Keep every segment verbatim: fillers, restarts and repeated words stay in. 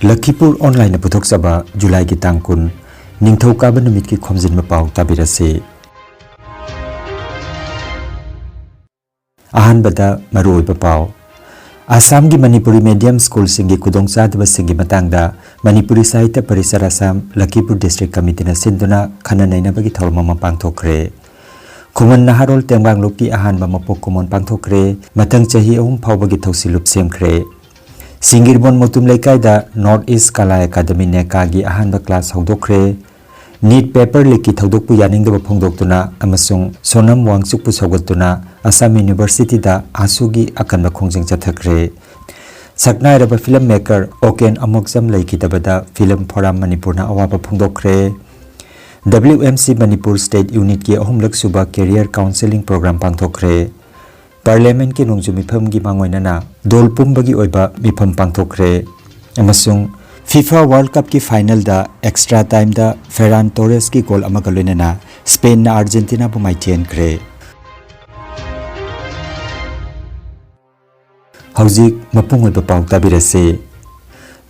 ꯂꯈꯤꯄꯨꯔ ꯑꯣꯟꯂꯥꯏꯟꯅ ꯄꯨꯊꯣꯛꯆꯕ ꯖꯨꯂꯥꯏꯒꯤ ꯇꯥꯡ ꯀꯨꯟ, ꯅꯤꯡꯊꯧꯀꯥꯕ ꯅꯨꯃꯤꯠꯀꯤ ꯈꯣꯝꯖꯤꯟꯕ ꯄꯥꯎ ꯇꯥꯕꯤꯔꯁꯤ꯫ ꯑꯍꯥꯟꯕꯗ ꯃꯔꯨꯑꯣꯏꯕ ꯄꯥꯎ꯫ ꯑꯁꯥꯝꯒꯤ ꯃꯅꯤꯄꯨꯔꯤ ꯃꯦꯗꯤꯌꯝ ꯁ꯭ꯀꯨꯜꯁꯤꯡꯒꯤ ꯈꯨꯗꯣꯡꯆꯥꯗꯕꯁꯤꯡꯒꯤ ꯃꯇꯥꯡꯗ ꯃꯅꯤꯄꯨꯔꯤ ꯁꯥꯍꯤꯇ꯭ꯌ ꯄꯔꯤꯁꯠ ꯑꯁꯥꯝ ꯂꯈꯤꯄꯨꯔ ꯗꯤꯁꯇ꯭ꯔꯤꯛ ꯀꯃꯤꯇꯤꯅ ꯁꯤꯟꯗꯨꯅ ꯈꯟꯅ ꯅꯩꯅꯕꯒꯤ ꯊꯧꯔꯝ ꯑꯃ ꯄꯥꯡꯊꯣꯛꯈ꯭ꯔꯦ꯫ ꯈꯨꯃꯟ ꯅꯍꯥꯔꯣꯜ ꯇꯦꯡꯕꯥꯡꯂꯨꯞꯀꯤ ꯑꯍꯥꯟꯕ ꯃꯄꯣꯛ ꯀꯨꯝꯑꯣꯟ ꯄꯥꯡꯊꯣꯛꯈ꯭ꯔꯦ꯫ ꯃꯊꯪ ꯆꯍꯤ ꯑꯍꯨꯝ ꯐꯥꯎꯕꯒꯤ ꯊꯧꯁꯤꯜꯂꯨꯞ ꯁꯦꯝꯈ꯭ꯔꯦ꯫ ꯁꯤꯡꯒꯤꯔꯕꯣꯟ ꯃꯣꯇꯨꯝ ꯂꯩꯀꯥꯏꯗ ꯅꯣꯔꯠ ꯏꯁ ꯀꯂꯥ ꯑꯦꯀꯥꯗꯃꯤ ꯅꯦꯀꯥꯒꯤ ꯑꯍꯥꯟꯕ ꯀ꯭ꯂꯥꯁ ꯍꯧꯗꯣꯛꯈ꯭ꯔꯦ꯫ ꯅꯤꯠ ꯄꯦꯄꯔ ꯂꯤꯛꯀꯤ ꯊꯧꯗꯣꯛꯄꯨ ꯌꯥꯅꯤꯡꯗꯕ ꯐꯣꯡꯗꯣꯛꯇꯨꯅ ꯑꯃꯁꯨꯡ ꯁꯣꯅꯝ ꯋꯥꯡꯆꯨꯛꯄꯨ ꯁꯧꯒꯠꯇꯨꯅ ꯑꯁꯥꯝ ꯌꯨꯅꯤꯚꯔꯁꯤꯇꯤꯗ ꯑꯥꯁꯨꯒꯤ ꯑꯀꯟꯕ ꯈꯣꯡꯖꯪ ꯆꯠꯊꯈ꯭ꯔꯦ꯫ ꯁꯛꯅꯥꯏꯔꯕ ꯐꯤꯂꯝ ꯃꯦꯀꯔ ꯑꯣꯀꯦꯟ ꯑꯃꯣꯛꯆꯝ ꯂꯩꯈꯤꯗꯕꯗ ꯐꯤꯂꯝ ꯐꯣꯔꯝ ꯃꯅꯤꯄꯨꯔꯅ ꯑꯋꯥꯕ ꯐꯣꯡꯗꯣꯛꯈ꯭ꯔꯦ꯫ W M C Manipur state ꯌꯨꯅꯤꯠꯀꯤ ꯑꯍꯨꯝꯂꯛ ꯁꯨꯕ ꯀꯦꯔꯤꯌꯔ ꯀꯥꯎꯟꯁꯦꯂꯤꯡ ꯄ꯭ꯔꯣꯒ꯭ꯔꯥꯝ ꯄꯥꯡꯊꯣꯛꯈ꯭ꯔꯦ꯫ ꯄꯥꯔꯂꯤꯌꯥꯃꯦꯟꯠꯀꯤ ꯅꯣꯡꯖꯨ ꯃꯤꯐꯝꯒꯤ ꯃꯥꯡꯑꯣꯏꯅꯅ ꯗꯣꯜ ꯄꯨꯝꯕꯒꯤ ꯑꯣꯏꯕ ꯃꯤꯐꯝ ꯄꯥꯡꯊꯣꯛꯈ꯭ꯔꯦ꯫ ꯑꯃꯁꯨꯡ ꯐꯤꯐꯥ ꯋꯥꯔꯜꯗ ꯀꯞꯀꯤ ꯐꯥꯏꯅꯦꯜꯗ ꯑꯦꯛꯁꯇ꯭ꯔꯥ ꯇꯥꯏꯝꯗ ꯐꯦꯔꯥꯟ ꯇꯣꯔꯦꯁꯀꯤ ꯒꯣꯜ ꯑꯃꯒ ꯂꯣꯏꯅꯅ ꯁ꯭ꯄꯦꯟꯅ ꯑꯥꯔꯖꯦꯟꯇꯤꯅꯥꯕꯨ ꯃꯥꯏꯊꯤꯍꯟꯈ꯭ꯔꯦ꯫ ꯍꯧꯖꯤꯛ ꯃꯄꯨꯡ ꯑꯣꯏꯕ ꯄꯥꯎ ꯇꯥꯕꯤꯔꯁꯤ꯫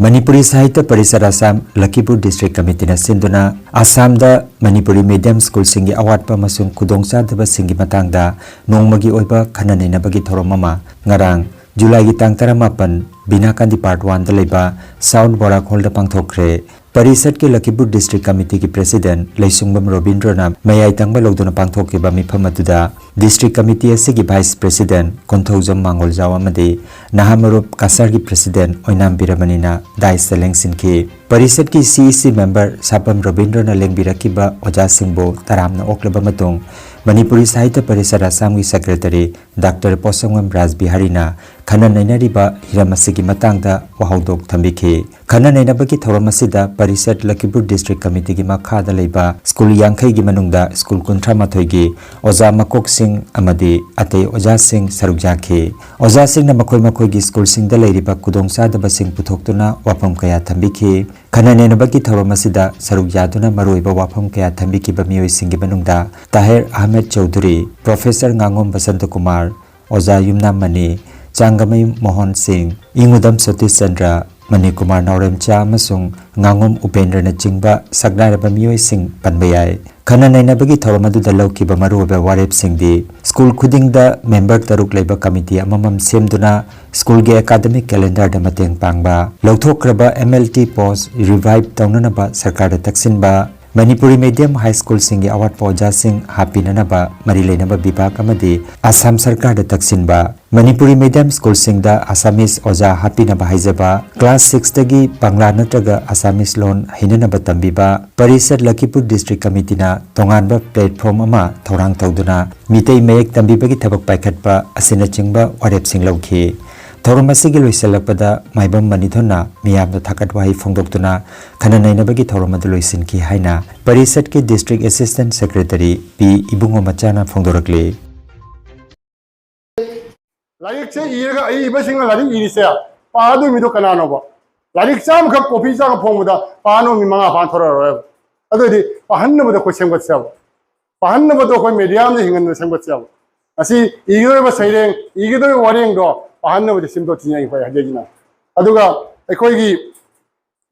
ꯃꯅꯤꯄꯨꯔꯤ ꯁꯥꯍꯤꯇ꯭ꯌ ꯄꯔꯤꯁꯠ ꯑꯁꯥꯝ ꯂꯈꯤꯄꯨꯔ ꯗꯤꯁꯇ꯭ꯔꯤꯛ ꯀꯃꯤꯇꯤꯅ ꯁꯤꯟꯗꯨꯅ ꯑꯁꯥꯝꯗ ꯃꯅꯤꯄꯨꯔꯤ ꯃꯤꯗꯤꯌꯝ ꯁ꯭ꯀꯨꯜꯁꯤꯡꯒꯤ ꯑꯋꯥꯠꯄ ꯑꯃꯁꯨꯡ ꯈꯨꯗꯣꯡꯆꯥꯗꯕꯁꯤꯡꯒꯤ ꯃꯇꯥꯡꯗ ꯅꯣꯡꯃꯒꯤ ꯑꯣꯏꯕ ꯈꯟꯅ ꯅꯩꯅꯕꯒꯤ ꯊꯧꯔꯝ ꯑꯃ ꯉꯔꯥꯡ, ꯖꯨꯂꯥꯏꯒꯤ ꯇꯥꯡ ꯇꯔꯥꯃꯥꯄꯟ, ꯕꯤꯅꯥꯀꯥꯟꯗꯤ ꯄꯥꯔꯠ ꯋꯥꯟꯗ ꯂꯩꯕ ꯁꯥꯎꯠ ꯕꯣꯔꯥꯛ ꯍꯣꯜꯗ ꯄꯥꯡꯊꯣꯛꯈ꯭ꯔꯦ꯫ ꯄꯔꯤꯁꯠꯀꯤ ꯂꯈꯤꯄꯨꯔ ꯗꯤꯁꯇ꯭ꯔꯤꯛ ꯀꯃꯤꯇꯤꯒꯤ ꯄ꯭ꯔꯦꯁꯤꯗꯦꯟꯠ ꯂꯩꯁꯨꯡꯕꯝ ꯔꯣꯕꯤꯟꯗ꯭ꯔꯅ ꯃꯌꯥꯏ ꯇꯪꯕ ꯂꯧꯗꯨꯅ ꯄꯥꯡꯊꯣꯛꯈꯤꯕ ꯃꯤꯐꯝ ꯑꯗꯨꯗ ꯗꯤꯁꯇ꯭ꯔꯤꯛ ꯀꯃꯤꯇꯤ ꯑꯁꯤꯒꯤ ꯚꯥꯏꯁ ꯄ꯭ꯔꯦꯁꯤꯗꯦꯟꯠ ꯀꯣꯟꯊꯧꯖꯝ ꯃꯥꯡꯒꯣꯜꯖꯥꯎ ꯑꯃꯗꯤ ꯅꯍꯥ ꯃꯔꯨꯞ ꯀꯁꯥꯔꯒꯤ ꯄ꯭ꯔꯦꯁꯤꯗꯦꯟꯠ ꯑꯣꯏꯅꯥꯝ ꯕꯤꯔꯃꯅꯤꯅ ꯗꯥꯏꯁꯇ ꯂꯦꯡꯁꯤꯟꯈꯤ꯫ ꯄꯔꯤꯁꯠꯀꯤ ꯁꯤ ꯏ ꯁꯤ ꯃꯦꯝꯕꯔ ꯁꯥꯄꯝ ꯔꯣꯕꯤꯟꯗ꯭ꯔꯅ ꯂꯦꯡꯕꯤꯔꯛꯈꯤꯕ ꯑꯣꯖꯥꯁꯤꯡꯕꯨ ꯇꯔꯥꯝꯅ ꯑꯣꯛꯂꯕ ꯃꯇꯨꯡ, ꯃꯅꯤꯄꯨꯔꯤ ꯁꯥꯍꯤꯇ꯭ꯌ ꯄꯔꯤꯁꯠ ꯑꯁꯥꯝꯒꯤ ꯁꯦꯀ꯭ꯔꯦꯇꯔꯤ ꯗꯥꯛꯇꯔ ꯄꯣꯠꯁꯪꯕꯝ ꯔꯥꯖ ꯕꯤꯍꯥꯔꯤꯅ ꯈꯟꯅ ꯅꯩꯅꯔꯤꯕ ꯍꯤꯔꯝ ꯑꯁꯤꯒꯤ ꯃꯇꯥꯡꯗ ꯋꯥꯍꯧꯗꯣꯛ ꯊꯝꯕꯤꯈꯤ꯫ ꯈꯟꯅ ꯅꯩꯅꯕꯒꯤ ꯊꯧꯔꯝ ꯑꯁꯤꯗ ꯄꯔꯤꯁꯠ ꯂꯈꯤꯄꯨꯔ ꯗꯤꯁꯇ꯭ꯔꯤꯛ ꯀꯃꯤꯇꯤꯒꯤ ꯃꯈꯥꯗ ꯂꯩꯕ ꯁ꯭ꯀꯨꯜ ꯌꯥꯡꯈꯩꯒꯤ ꯃꯅꯨꯡꯗ ꯁ꯭ꯀꯨꯜ ꯀꯨꯟꯊ꯭ꯔꯥ ꯃꯥꯊꯣꯏꯒꯤ ꯑꯣꯖꯥ ꯃꯀꯣꯛꯁꯤꯡ ꯑꯃꯗꯤ ꯑꯇꯩ ꯑꯣꯖꯥꯁꯤꯡ ꯁꯔꯨꯛ ꯌꯥꯈꯤ꯫ ꯑꯣꯖꯥꯁꯤꯡꯅ ꯃꯈꯣꯏ ꯃꯈꯣꯏꯒꯤ ꯁ꯭ꯀꯨꯜꯁꯤꯡꯗ ꯂꯩꯔꯤꯕ ꯈꯨꯗꯣꯡꯆꯥꯗꯕꯁꯤꯡ ꯄꯨꯊꯣꯛꯇꯨꯅ ꯋꯥꯐꯝ ꯀꯌꯥ ꯊꯝꯕꯤꯈꯤ꯫ ꯈꯟꯅ ꯅꯩꯅꯕꯒꯤ ꯊꯧꯔꯝ ꯑꯁꯤꯗ ꯁꯔꯨꯛ ꯌꯥꯗꯨꯅ ꯃꯔꯨꯑꯣꯏꯕ ꯋꯥꯐꯝ ꯀꯌꯥ ꯊꯝꯕꯤꯈꯤꯕ ꯃꯤꯑꯣꯏꯁꯤꯡꯒꯤ ꯃꯅꯨꯡꯗ ꯇꯥꯍꯤꯔ ꯑꯍꯃꯦꯗ ꯆꯧꯙꯨꯔꯤ, ꯄ꯭ꯔꯣꯐꯦꯁꯔ ꯉꯥꯉꯣꯝ ꯕꯁꯟꯇ ꯀꯨꯃꯥꯔ, ꯑꯣꯖꯥ ꯌꯨꯝꯅꯥꯝ ꯃꯅꯤ, ꯆꯥꯡꯒꯃꯩ ꯃꯣꯍꯟ ꯁꯤꯡ, ꯏꯉꯨꯗꯝ ꯁꯇꯤꯁ ꯆꯟꯗ꯭ꯔ, ꯃꯅꯤꯀꯨꯃꯥꯔ ꯅꯥꯎꯔꯦꯝꯆꯥ ꯑꯃꯁꯨꯡ ꯉꯥꯉꯣꯝ ꯎꯄꯦꯟꯗ꯭ꯔꯅꯆꯤꯡꯕ ꯁꯛꯅꯥꯏꯔꯕ ꯃꯤꯑꯣꯏꯁꯤꯡ ꯄꯟꯕ ꯌꯥꯏ꯫ ꯈꯟꯅ ꯅꯩꯅꯕꯒꯤ ꯊꯧꯔꯝ ꯑꯗꯨꯗ ꯂꯧꯈꯤꯕ ꯃꯔꯨꯑꯣꯏꯕ ꯋꯥꯔꯦꯞꯁꯤꯡꯗꯤ, ꯁ꯭ꯀꯨꯜ ꯈꯨꯗꯤꯡꯗ ꯃꯦꯝꯕꯔ ꯇꯔꯨꯛ ꯂꯩꯕ ꯀꯃꯤꯇꯤ ꯑꯃꯃꯝ ꯁꯦꯝꯗꯨꯅ ꯁ꯭ꯀꯨꯜꯒꯤ ꯑꯦꯀꯥꯗꯃꯤꯛ ꯀꯦꯂꯦꯟꯗꯔꯗ ꯃꯇꯦꯡ ꯄꯥꯡꯕ, ꯂꯧꯊꯣꯛꯈ꯭ꯔꯕ ꯑꯦꯝ ꯑꯦꯜ ꯇꯤ ꯄꯣꯁ ꯔꯤꯚꯥꯏꯚ ꯇꯧꯅꯅꯕ ꯁꯔꯀꯥꯔꯗ ꯇꯛꯁꯤꯟꯕ, ꯃꯅꯤꯄꯨꯔꯤ ꯃꯤꯗꯤꯌꯝ ꯍꯥꯏ ꯁ꯭ꯀꯨꯜꯁꯤꯡꯒꯤ ꯑꯋꯥꯠꯄ ꯑꯣꯖꯥꯁꯤꯡ ꯍꯥꯞꯄꯤꯅꯅꯕ ꯃꯔꯤ ꯂꯩꯅꯕ ꯕꯤꯚꯥꯒ ꯑꯃꯗꯤ ꯑꯁꯥꯝ ꯁꯔꯀꯥꯔꯗ ꯇꯛꯁꯤꯟꯕ, ꯃꯅꯤꯄꯨꯔꯤ ꯃꯤꯗꯤꯌꯝ ꯁ꯭ꯀꯨꯜꯁꯤꯡꯗ ꯑꯁꯥꯃꯤꯁ ꯑꯣꯖꯥ ꯍꯥꯞꯄꯤꯅꯕ ꯍꯥꯏꯖꯕ, ꯀ꯭ꯂꯥꯁ ꯁꯤꯛꯁꯇꯒꯤ ꯕꯪꯂꯥ ꯅꯠꯇ꯭ꯔꯒ ꯑꯁꯥꯃꯤꯁ ꯂꯣꯟ ꯍꯩꯅꯅꯕ ꯇꯝꯕꯤꯕ, ꯄꯔꯤꯁꯠ ꯂꯈꯤꯄꯨꯔ ꯗꯤꯁꯇ꯭ꯔꯤꯛ ꯀꯃꯤꯇꯤꯅ ꯇꯣꯉꯥꯟꯕ ꯄ꯭ꯂꯦꯠꯐꯣꯔꯝ ꯑꯃ ꯊꯧꯔꯥꯡ ꯇꯧꯗꯨꯅ ꯃꯤꯇꯩ ꯃꯌꯦꯛ ꯇꯝꯕꯤꯕꯒꯤ ꯊꯕꯛ ꯄꯥꯏꯈꯠꯄ ꯑꯁꯤꯅꯆꯤꯡꯕ ꯋꯥꯔꯦꯞꯁꯤꯡ ꯂꯧꯈꯤ꯫ ꯊꯧꯔꯝ ꯑꯁꯤꯒꯤ ꯂꯣꯏꯁꯤꯜꯂꯛꯄꯗ ꯃꯥꯏꯕꯝ ꯃꯅꯤꯊꯣꯟꯅ ꯃꯤꯌꯥꯝꯗ ꯊꯥꯒꯠ ꯋꯥꯍꯩ ꯐꯣꯡꯗꯣꯛꯇꯨꯅ ꯈꯟꯅ ꯅꯩꯅꯕꯒꯤ ꯊꯧꯔꯝ ꯑꯗꯨ ꯂꯣꯏꯁꯤꯟꯈꯤ ꯍꯥꯏꯅ ꯄꯔꯤꯁꯠꯀꯤ ꯗꯤꯁꯇ꯭ꯔꯤꯛ ꯑꯦꯁꯤꯁꯇꯦꯟꯠ ꯁꯦꯀ꯭ꯔꯦꯇꯔꯤ ꯄꯤ ꯏꯕꯨꯡꯉꯣ ꯃꯆꯥꯅ ꯐꯣꯡꯗꯣꯔꯛꯂꯤ꯫ ꯂꯥꯏꯔꯤꯛꯁꯦ ꯏꯔꯒ ꯑꯏꯕꯁꯤꯡꯅ ꯂꯥꯏꯔꯤꯛ ꯏꯔꯤꯁꯦ ꯄꯥꯗꯣꯏ ꯃꯤꯗꯣ ꯀꯅꯥꯅꯣꯕ? ꯂꯥꯏꯔꯤꯛ ꯆꯥꯝꯃꯈꯛ ꯀꯣꯄꯤ ꯆꯥꯝꯃ ꯐꯣꯡꯕꯗ ꯄꯥꯅꯕ ꯃꯤ ꯃꯉꯥ ꯐꯥꯅ ꯊꯣꯔꯛꯑꯔꯣꯏꯕ꯫ ꯑꯗꯨꯑꯣꯏꯗꯤ ꯄꯥꯍꯟꯅꯕꯗꯣ ꯑꯩꯈꯣꯏ ꯁꯦꯝꯒꯠꯁꯦꯕ꯫ ꯄꯥꯍꯟꯅꯕꯗꯣ ꯑꯩꯈꯣꯏ ꯃꯦꯗꯤꯌꯥ ꯑꯃꯗ ꯍꯤꯡꯍꯟꯗꯅ ꯁꯦꯝꯒꯠꯁꯦꯕ꯫ ꯉꯁꯤ ꯏꯒꯗꯧꯔꯤꯕ ꯁꯩꯔꯦꯡ, ꯏꯒꯗꯧꯔꯤꯕ ꯋꯥꯔꯦꯡꯗꯣ ꯄꯥꯍꯟꯅꯕꯗꯤ ꯁꯦꯝꯗꯣꯛꯁꯤꯅ ꯑꯩꯈꯣꯏ ꯍꯥꯏꯖꯩꯁꯤꯅ꯫ ꯑꯗꯨꯒ ꯑꯩꯈꯣꯏꯒꯤ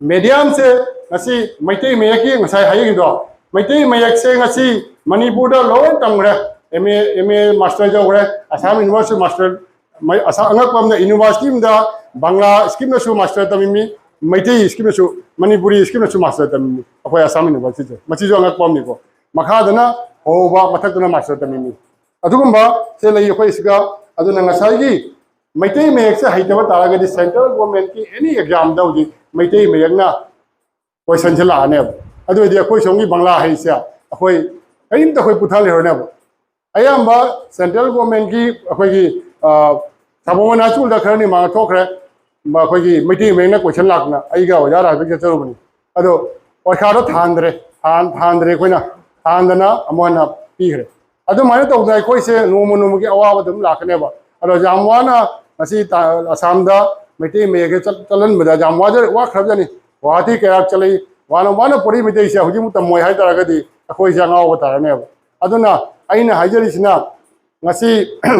ꯃꯦꯗꯤꯌꯝꯁꯦ ꯉꯁꯤ ꯃꯩꯇꯩ ꯃꯌꯦꯛꯀꯤ ꯉꯁꯥꯏ ꯍꯥꯏꯈꯤꯕꯗꯣ, ꯃꯩꯇꯩ ꯃꯌꯦꯛꯁꯦ ꯉꯁꯤ ꯃꯅꯤꯄꯨꯔꯗ ꯂꯣꯏ ꯇꯝꯈ꯭ꯔꯦ꯫ M A, M A master ꯌꯧꯈ꯭ꯔꯦ, ꯑꯁꯥꯝ ꯌꯨꯅꯤꯚꯔꯁꯤꯇꯤ ꯃꯥꯁꯇꯔ, ꯃꯩ-, ꯑꯁꯥ-, ꯑꯉꯛꯄ ꯑꯃꯅ ꯌꯨꯅꯤꯚꯔꯁꯤꯇꯤ ꯑꯃꯗ ꯕꯪꯂꯥ ꯁ꯭ꯀꯤꯝꯗꯁꯨ ꯃꯥꯁꯇꯔ ꯇꯝꯃꯤꯃꯤ, ꯃꯩꯇꯩ ꯁ꯭ꯀꯤꯝꯗꯁꯨ, ꯃꯅꯤꯄꯨꯔꯤ ꯁ꯭ꯀꯤꯝꯗꯁꯨ ꯃꯥꯁꯇꯔ ꯇꯝꯃꯤꯃꯤ ꯑꯩꯈꯣꯏ ꯑꯁꯥꯝ ꯌꯨꯅꯤꯚꯔꯁꯤꯇꯤꯁꯦ꯫ ꯃꯁꯤꯁꯨ ꯑꯉꯛꯄ ꯑꯃꯅꯤꯀꯣ꯫ ꯃꯈꯥꯗꯅ ꯍꯧꯕ, ꯃꯊꯛꯇꯅ ꯃꯥꯁꯇꯔ ꯇꯝꯃꯤꯃꯤ꯫ ꯑꯗꯨꯒꯨꯝꯕ ꯁꯦ ꯂꯩ ꯑꯩꯈꯣꯏ ꯁꯤꯒ꯫ ꯑꯗꯨꯅ ꯉꯁꯥꯏꯒꯤ ꯃꯩꯇꯩ ꯃꯌꯦꯛꯁꯦ ꯍꯩꯇꯕ ꯇꯥꯔꯒꯗꯤ ꯁꯦꯟꯇ꯭ꯔꯦꯜ ꯒꯣꯔꯃꯦꯟꯠꯀꯤ ꯑꯦꯅꯤ ꯑꯦꯛꯖꯥꯝꯗ ꯍꯧꯖꯤꯛ ꯃꯩꯇꯩ ꯃꯌꯦꯛꯅ ꯀꯣꯏꯁꯟꯁꯦ ꯂꯥꯛꯑꯅꯦꯕ꯫ ꯑꯗꯨ ꯑꯣꯏꯔꯗꯤ ꯑꯩꯈꯣꯏ ꯁꯣꯝꯒꯤ ꯕꯪꯂꯥ ꯍꯩꯁꯦ ꯑꯩꯈꯣꯏ ꯀꯔꯤꯝꯇ ꯑꯩꯈꯣꯏ ꯄꯨꯊꯍꯜꯂꯔꯣꯏꯅꯦꯕ꯫ ꯑꯌꯥꯝꯕ ꯁꯦꯟꯇ꯭ꯔꯦꯜ ꯒꯣꯔꯃꯦꯟꯠꯀꯤ ꯑꯩꯈꯣꯏꯒꯤ, ꯑ, ꯁꯥꯕꯣꯃꯟ ꯍꯥꯏ ꯁ꯭ꯀꯨꯜꯗ ꯈꯔꯅꯤ ꯃꯥꯡꯗ ꯊꯣꯛꯈ꯭ꯔꯦ, ꯃ-, ꯑꯩꯈꯣꯏꯒꯤ ꯃꯩꯇꯩ ꯃꯌꯦꯛꯅ ꯀꯣꯏꯁꯟ ꯂꯥꯛꯇꯅ ꯑꯩꯒ ꯑꯣꯖꯥ ꯔꯥꯖꯕꯤꯔ ꯆꯠꯆꯔꯨꯕꯅꯤ꯫ ꯑꯗꯣ ꯄꯩꯈꯥꯗꯣ ꯊꯥꯍꯟꯗ꯭ꯔꯦ, ꯊꯥꯍꯟ-, ꯊꯥꯍꯟꯗ꯭ꯔꯦ ꯑꯩꯈꯣꯏꯅ, ꯊꯥꯍꯟꯗꯅ ꯑꯃꯨꯛ ꯍꯟꯅ ꯄꯤꯈ꯭ꯔꯦ꯫ ꯑꯗꯨꯃꯥꯏꯅ ꯇꯧꯗꯅ ꯑꯩꯈꯣꯏꯁꯦ ꯅꯣꯡꯃ ꯅꯣꯡꯃꯒꯤ ꯑꯋꯥꯕ ꯑꯗꯨꯝ ꯂꯥꯛꯀꯅꯦꯕ꯫ ꯑꯗꯣ ꯌꯥꯝ ꯋꯥꯅ ꯉꯁꯤ ꯇ-, ꯑꯁꯥꯝꯗ ꯃꯩꯇꯩ ꯃꯌꯦꯛꯁꯦ ꯆꯠ-, ꯆꯠꯍꯟꯕꯗ ꯌꯥꯝ ꯋꯥꯖ-, ꯋꯥꯈ꯭ꯔꯕꯖꯥꯠꯅꯤ꯫ ꯒꯨꯋꯥꯍꯥꯇꯤ ꯀꯌꯥꯔꯛ ꯆꯠꯂꯛꯏ, ꯋꯥꯅ ꯋꯥꯅ ꯄꯣꯔꯛꯏ ꯃꯩꯇꯩꯁꯦ ꯍꯧꯖꯤꯛꯃꯨꯛ ꯇꯝꯃꯣꯏ ꯍꯥꯏ ꯇꯥꯔꯒꯗꯤ ꯑꯩꯈꯣꯏꯁꯦ ꯑꯉꯥꯎꯕ ꯇꯥꯔꯅꯦꯕ꯫ ꯑꯗꯨꯅ ꯑꯩꯅ ꯍꯥꯏꯖꯔꯤꯁꯤꯅ ꯉꯁꯤ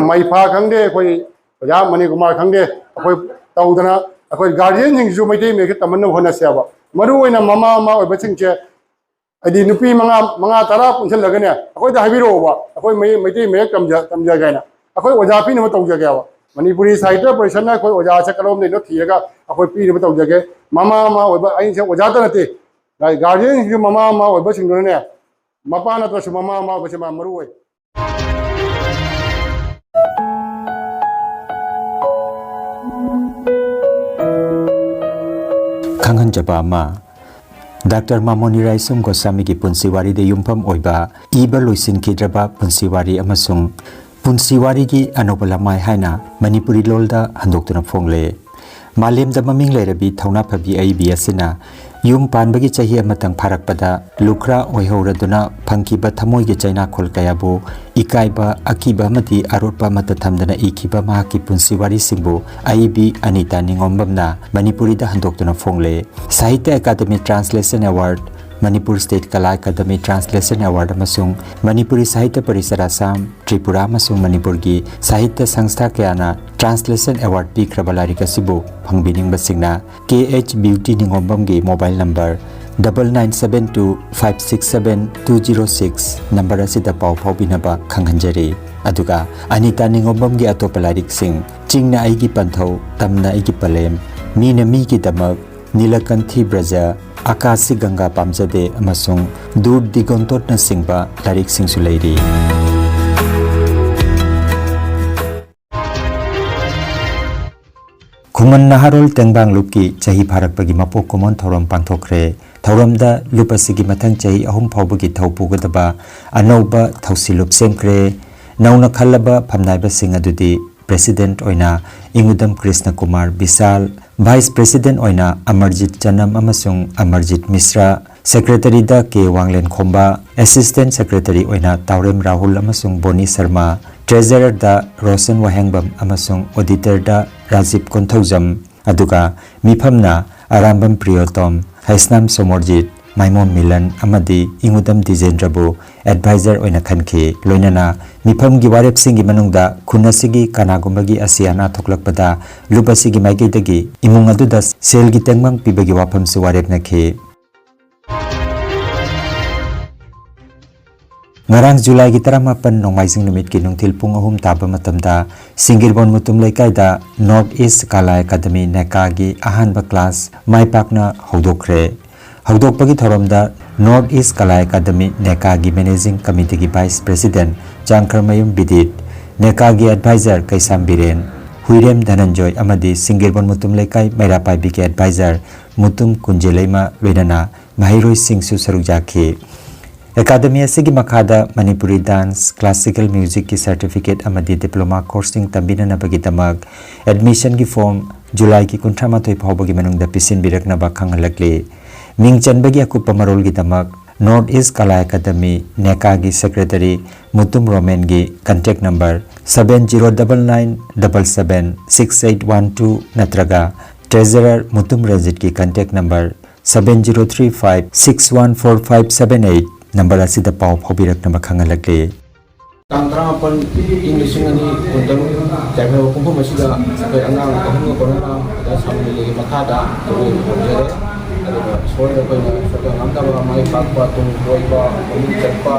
ꯃꯩꯐꯥ ꯈꯪꯗꯦ, ꯑꯩꯈꯣꯏ ꯑꯣꯖꯥ ꯃꯅꯤꯀꯨꯃꯥꯔ ꯈꯪꯗꯦ, ꯑꯩꯈꯣꯏ ꯇꯧꯗꯅ ꯑꯩꯈꯣꯏ ꯒꯥꯔꯖꯤꯌꯟꯁꯤꯡꯁꯨ ꯃꯩꯇꯩ ꯃꯌꯦꯛꯁꯦ ꯇꯝꯍꯟꯅꯕ ꯍꯣꯠꯅꯁꯦꯕ꯫ ꯃꯔꯨ ꯑꯣꯏꯅ ꯃꯃꯥ ꯃꯃꯥ ꯑꯣꯏꯕꯁꯤꯡꯁꯦ, ꯍꯥꯏꯗꯤ ꯅꯨꯄꯤ ꯃꯉꯥ, ꯃꯉꯥ ꯇꯔꯥ ꯄꯨꯟꯁꯤꯜꯂꯒꯅꯦ, ꯑꯩꯈꯣꯏꯗ ꯍꯥꯏꯕꯤꯔꯛꯑꯣꯕ, ꯑꯩꯈꯣꯏ ꯃꯩ-, ꯃꯩꯇꯩ ꯃꯌꯦꯛ ꯇꯝꯖ-, ꯇꯝꯖꯒꯦ ꯍꯥꯏꯅ꯫ ꯑꯩꯈꯣꯏ ꯑꯣꯖꯥ ꯄꯤꯅꯕ ꯇꯧꯖꯒꯦꯕ꯫ ꯃꯅꯤꯄꯨꯔꯤ ꯁꯥꯍꯤꯇ꯭ꯌ ꯄꯔꯤꯁꯠꯅ ꯑꯩꯈꯣꯏ ꯑꯣꯖꯥꯁꯦ ꯀꯔꯣꯝꯗꯩꯅꯣ ꯊꯤꯔꯒ ꯑꯩꯈꯣꯏ ꯄꯤꯅꯕ ꯇꯧꯖꯒꯦ꯫ ꯃꯃꯥ ꯃꯃꯥ ꯑꯣꯏꯕ, ꯑꯩꯁꯦ ꯑꯣꯖꯥꯇ ꯅꯠꯇꯦ, ꯒꯥꯔꯖꯤꯌꯟꯁꯤꯡꯁꯨ ꯃꯃꯥ ꯃꯃꯥ ꯑꯣꯏꯕꯁꯤꯡꯗꯨꯅꯅꯦ, ꯃꯄꯥ ꯅꯠꯇ꯭ꯔꯁꯨ ꯃꯃꯥ ꯃꯃꯥ ꯑꯣꯏꯕꯁꯦ ꯃꯥ ꯃꯔꯨ ꯑꯣꯏ꯫ ꯈꯪꯍꯟꯖꯕ ꯑꯃ, ꯗꯥꯛꯇꯔ ꯃꯥꯃꯣꯅꯤ ꯔꯥꯏꯁꯝ ꯒꯣꯁꯥꯃꯤꯒꯤ ꯄꯨꯟꯁꯤ ꯋꯥꯔꯤꯗ ꯌꯨꯝꯐꯝ ꯑꯣꯏꯕ ꯏꯕ ꯂꯣꯏꯁꯤꯟꯈꯤꯗ꯭ꯔꯕ ꯄꯨꯟꯁꯤ ꯋꯥꯔꯤ ꯑꯃꯁꯨꯡ ꯄꯨꯟꯁꯤ ꯋꯥꯔꯤꯒꯤ ꯑꯅꯧꯕ ꯂꯃꯥꯏ ꯍꯥꯏꯅ ꯃꯅꯤꯄꯨꯔꯤ ꯂꯣꯜꯗ ꯍꯟꯗꯣꯛꯇꯨꯅ ꯐꯣꯡꯂꯦ꯫ ꯃꯥꯂꯦꯝꯗ ꯃꯃꯤꯡ ꯂꯩꯔꯕꯤ ꯊꯧꯅꯥ ꯐꯕꯤ ꯑꯏꯕꯤ ꯑꯁꯤꯅ ꯌꯨꯝ ꯄꯥꯟꯕꯒꯤ ꯆꯍꯤ ꯑꯃꯇꯪ ꯐꯥꯔꯛꯄꯗ ꯂꯨꯈ꯭ꯔꯥ ꯑꯣꯏꯍꯧꯔꯗꯨꯅ ꯐꯪꯈꯤꯕ ꯊꯃꯣꯏꯒꯤ ꯆꯩꯅꯥꯈꯣꯜ ꯀꯌꯥꯕꯨ ꯏꯀꯥꯏꯕ, ꯑꯀꯤꯕ ꯑꯃꯗꯤ ꯑꯔꯣꯠꯄ ꯑꯃꯠꯇ ꯊꯝꯗꯅ ꯏꯈꯤꯕ ꯃꯍꯥꯛꯀꯤ ꯄꯨꯟꯁꯤ ꯋꯥꯔꯤꯁꯤꯡꯕꯨ ꯑꯏꯕꯤ ꯑꯅꯤꯇꯥ ꯅꯤꯉꯣꯝꯕꯝꯅ ꯃꯅꯤꯄꯨꯔꯤꯗ ꯍꯟꯗꯣꯛꯇꯨꯅ ꯐꯣꯡꯂꯦ꯫ Sahitya academy translation award, Manipur state Kala academy translation award ꯑꯃꯁꯨꯡ ꯃꯅꯤꯄꯨꯔꯤ ꯁꯥꯍꯤꯇ꯭ꯌ ꯄꯔꯤꯁꯠ ꯑꯁꯥꯝ, ꯇ꯭ꯔꯤꯄꯨꯔꯥ ꯑꯃꯁꯨꯡ ꯃꯅꯤꯄꯨꯔꯒꯤ ꯁꯥꯍꯤꯇ꯭ꯌ ꯁꯪꯁꯊꯥ ꯀꯌꯥꯅ ꯇ꯭ꯔꯥꯟꯁꯂꯦꯁꯟ ꯑꯦꯋꯥꯔꯗ ꯄꯤꯈ꯭ꯔꯕ ꯂꯥꯏꯔꯤꯛ ꯑꯁꯤꯕꯨ ꯐꯪꯕꯤꯅꯤꯡꯕꯁꯤꯡꯅ ꯀꯦ ꯑꯩꯆ ꯕ꯭ꯌꯨꯇꯤ ꯅꯤꯉꯣꯝꯕꯝꯒꯤ mobile number double nine seven two five six seven two zero six number ꯑꯁꯤꯗ ꯄꯥꯎ ꯐꯥꯎꯕꯤꯅꯕ ꯈꯪꯍꯟꯖꯔꯤ꯫ ꯑꯗꯨꯒ ꯑꯅꯤꯇꯥ ꯅꯤꯉꯣꯝꯕꯝꯒꯤ ꯑꯇꯣꯞꯄ ꯂꯥꯏꯔꯤꯛꯁꯤꯡ, ꯆꯤꯡꯅ ꯑꯩꯒꯤ ꯄꯟꯊꯧ, ꯇꯝꯅ ꯑꯩꯒꯤ ꯄꯂꯦꯝ, ꯃꯤꯅ ꯃꯤꯒꯤꯗꯃꯛ, ꯅꯤꯂꯀꯟꯊꯤ ꯕ꯭ꯔꯖ, ꯑꯀꯥꯁꯤ ꯒꯪꯒꯥ ꯄꯥꯝꯖꯗꯦ ꯑꯃꯁꯨꯡ ꯗꯨꯔ ꯗꯤꯒꯣꯟꯇꯣꯠꯅꯆꯤꯡꯕ ꯂꯥꯏꯔꯤꯛꯁꯤꯡꯁꯨ ꯂꯩꯔꯤ꯫ ꯈꯨꯃꯟ ꯅꯍꯥꯔꯣꯜ ꯇꯦꯡꯕꯥꯡ ꯂꯨꯞꯀꯤ ꯆꯍꯤ ꯐꯥꯔꯛꯄꯒꯤ ꯃꯄꯣꯛ ꯀꯨꯝꯑꯣꯟ ꯊꯧꯔꯝ ꯄꯥꯡꯊꯣꯛꯈ꯭ꯔꯦ꯫ ꯊꯧꯔꯝꯗ ꯂꯨꯞ ꯑꯁꯤꯒꯤ ꯃꯊꯪ ꯆꯍꯤ ꯑꯍꯨꯝ ꯐꯥꯎꯕꯒꯤ ꯊꯧ ꯄꯨꯒꯗꯕ ꯑꯅꯧꯕ ꯊꯧꯁꯤ ꯂꯨꯞ ꯁꯦꯝꯈ꯭ꯔꯦ꯫ ꯅꯧꯅ ꯈꯜꯂꯕ ꯐꯝꯅꯥꯏꯕꯁꯤꯡ ꯑꯗꯨꯗꯤ ꯄ꯭ꯔꯦꯁꯤꯗꯦꯟꯠ ꯑꯣꯏꯅ ꯏꯉꯨꯗꯝ ꯀ꯭ꯔꯤꯁꯅ ꯀꯨꯃꯥꯔ ꯕꯤꯁꯥꯜ, ꯚꯥꯏꯁ ꯄ꯭ꯔꯦꯁꯤꯗꯦꯟꯠ ꯑꯣꯏꯅ ꯑꯃꯔꯖꯤꯠ ꯆꯅꯝ ꯑꯃꯁꯨꯡ ꯑꯃꯔꯖꯤꯠ ꯃꯤꯁ꯭ꯔꯥ, ꯁꯦꯀ꯭ꯔꯦꯇꯔꯤꯗ ꯀꯦ ꯋꯥꯡꯂꯦꯟꯈꯣꯝꯕ, ꯑꯦꯁꯤꯁ꯭ꯇꯦꯟꯠ ꯁꯦꯀ꯭ꯔꯦꯇꯔꯤ ꯑꯣꯏꯅ ꯇꯥꯎꯔꯦꯝ ꯔꯥꯍꯨꯜ ꯑꯃꯁꯨꯡ ꯕꯣꯅꯤ ꯁꯔꯃ, ꯇ꯭ꯔꯦꯖꯔꯔꯗ ꯔꯣꯁꯟ ꯋꯥꯍꯦꯡꯕꯝ ꯑꯃꯁꯨꯡ ꯑꯣꯗꯤꯇꯔꯗ ꯔꯥꯖꯤꯕ ꯀꯣꯟꯊꯧꯖꯝ, ꯑꯗꯨꯒ ꯃꯤꯐꯝꯅ ꯑꯔꯥꯝꯕꯝ ꯄ꯭ꯔꯤꯌꯣꯇꯣꯝ, ꯍꯩꯁꯅꯥꯝ ꯁꯣꯃꯣꯔꯖꯤꯠ, ꯃꯥꯏꯃꯣꯝ ꯃꯤꯂꯟ ꯑꯃꯗꯤ ꯏꯉꯨꯗꯝ ꯗꯤꯖꯦꯟꯗ꯭ꯔꯕꯨ advisor ꯑꯣꯏꯅ ꯈꯟꯈꯤ꯫ ꯂꯣꯏꯅꯅ ꯃꯤꯐꯝꯒꯤ ꯋꯥꯔꯦꯞꯁꯤꯡꯒꯤ ꯃꯅꯨꯡꯗ ꯈꯨꯟ ꯑꯁꯤꯒꯤ ꯀꯅꯥꯒꯨꯝꯕꯒꯤ ꯑꯁꯤ ꯑꯅꯥ ꯊꯣꯛꯂꯛꯄꯗ ꯂꯨꯞ ꯑꯁꯤꯒꯤ ꯃꯥꯏꯀꯩꯗꯒꯤ ꯏꯃꯨꯡ ꯑꯗꯨꯗ ꯁꯦꯜꯒꯤ ꯇꯦꯡꯕꯥꯡ ꯄꯤꯕꯒꯤ ꯋꯥꯐꯝꯁꯨ ꯋꯥꯔꯦꯞꯅꯈꯤ꯫ ꯉꯔꯥꯡ ꯖꯨꯂꯥꯏꯒꯤ ꯇꯔꯥꯃꯥꯄꯟ ꯅꯣꯡꯃꯥꯏꯖꯤꯡ ꯅꯨꯃꯤꯠꯀꯤ ꯅꯨꯡꯊꯤꯜ ꯄꯨꯡ ꯑꯍꯨꯝ ꯇꯥꯕ ꯃꯇꯝꯗ ꯁꯤꯡꯒꯤꯔꯕꯣꯟ ꯃꯨꯇꯨꯝ ꯂꯩꯀꯥꯏꯗ North East Kala Academy, ꯅꯦꯀꯥꯒꯤ ꯑꯍꯥꯟꯕ class ꯃꯥꯏ ꯄꯥꯛꯅ ꯍꯧꯗꯣꯛꯈ꯭ꯔꯦ꯫ ꯍꯧꯗꯣꯛꯄꯒꯤ ꯊꯧꯔꯝꯗ North East Kala Academy, ꯅꯦꯀꯥꯒꯤ Managing Committeeꯒꯤ Vice President ꯆꯥꯡꯈ꯭ꯔꯃꯌꯨꯝ ꯕꯤꯗꯤꯠ, ꯅꯦꯀꯥꯒꯤ advisor ꯀꯩꯁꯥꯝ ꯕꯤꯔꯦꯟ, ꯍꯨꯏꯔꯦꯝ ꯙꯅꯟꯖꯣꯏ ꯑꯃꯗꯤ ꯁꯤꯡꯒꯤꯔꯕꯣꯟ ꯃꯨꯇꯨꯝ ꯂꯩꯀꯥꯏ ꯃꯩꯔꯥ ꯄꯥꯏꯕꯤꯒꯤ advisor ꯃꯨꯇꯨꯝ ꯀꯨꯟꯖꯦꯂꯩꯃ ꯂꯣꯏꯅꯅ ꯃꯍꯩꯔꯣꯏꯁꯤꯡꯁꯨ ꯁꯔꯨꯛ ꯌꯥꯈꯤ꯫ ꯑꯦꯀꯥꯗꯃꯤ ꯑꯁꯤꯒꯤ ꯃꯈꯥꯗ ꯃꯅꯤꯄꯨꯔꯤ dance, classical musicꯀꯤ certificate ꯑꯃꯗꯤ diploma courseꯁꯤꯡ ꯇꯝꯕꯤꯅꯅꯕꯒꯤꯗꯃꯛ admissionꯒꯤ form ꯖꯨꯂꯥꯏꯒꯤ ꯀꯨꯟꯊ꯭ꯔꯥ ꯃꯥꯊꯣꯏ ꯐꯥꯎꯕꯒꯤ ꯃꯅꯨꯡꯗ ꯄꯤꯁꯤꯟꯕꯤꯔꯛꯅꯕ ꯈꯪꯍꯜꯂꯛꯂꯤ꯫ ꯃꯤꯡ ꯆꯟꯕꯒꯤ ꯑꯀꯨꯞꯄ ꯃꯔꯣꯜꯒꯤꯗꯃꯛ North East Kala Academy, ꯅꯦꯀꯥꯒꯤ secretary Mutum ꯔꯣꯃꯦꯟꯒꯤ contact number seven zero double nine double seven six eight one two ꯅꯠꯇ꯭ꯔꯒ treasurer Mutum ꯔꯟꯖꯤꯠꯀꯤ contact number seven zero three five six one four five seven eight number ꯑꯁꯤꯗ ꯄꯥꯎ ꯐꯥꯎꯕꯤꯔꯛꯅꯕ ꯈꯪꯍꯜꯂꯛꯂꯤ꯫ ꯇꯥꯡ ꯇꯔꯥꯃꯥꯄꯟ, ꯏꯪ ꯂꯤꯁꯤꯡ ꯑꯅꯤ ꯀꯨꯟꯇꯔꯨꯛ, ꯌꯥꯏꯐꯔꯕ ꯄꯨꯡꯐꯝ ꯑꯁꯤꯗ ꯑꯩꯈꯣꯏ ꯑꯉꯥꯡ ꯑꯍꯨꯝꯒ ꯀꯣꯟꯅꯅ ꯑꯣꯖꯥ ꯁꯥꯃꯨꯑꯦꯜꯒꯤ ꯃꯈꯥꯗ ꯖꯒꯣꯏ ꯍꯧꯖꯔꯦ꯫ ꯑꯗꯨꯒ ꯏꯁꯣꯔꯗ ꯑꯩꯈꯣꯏꯅ ꯁꯣꯔꯗ ꯉꯥꯝꯅꯕ, ꯃꯥꯏ ꯄꯥꯛꯄ, ꯇꯨꯡ ꯀꯣꯏꯕ, ꯃꯃꯤꯡ ꯆꯠꯄ,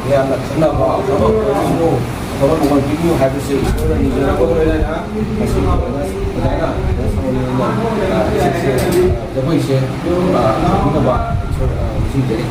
ꯃꯌꯥꯝꯅ ꯈꯪꯅꯕ ꯑꯐꯕ ꯑꯣꯏꯕꯤꯌꯨ, ꯑꯐꯕ ꯃꯃꯜ ꯄꯤꯕꯤꯌꯨ ꯍꯥꯏꯕꯁꯤ ꯏꯁꯣꯔꯗ ꯅꯤꯖꯔꯒ ꯂꯣꯏꯅꯅ ꯉꯁꯤ ꯑꯣꯖꯥꯅ, ꯑꯣꯖꯥ ꯁꯥꯃꯨꯑꯦꯜꯅ, ꯑ, ꯏꯁꯩꯁꯦ, ꯖꯒꯣꯏꯁꯦ, ꯑ, ꯇꯧꯕꯤꯅꯕ ꯏꯁꯣꯔ, ꯑ, ꯅꯤꯡꯁꯤꯡꯖꯔꯤ꯫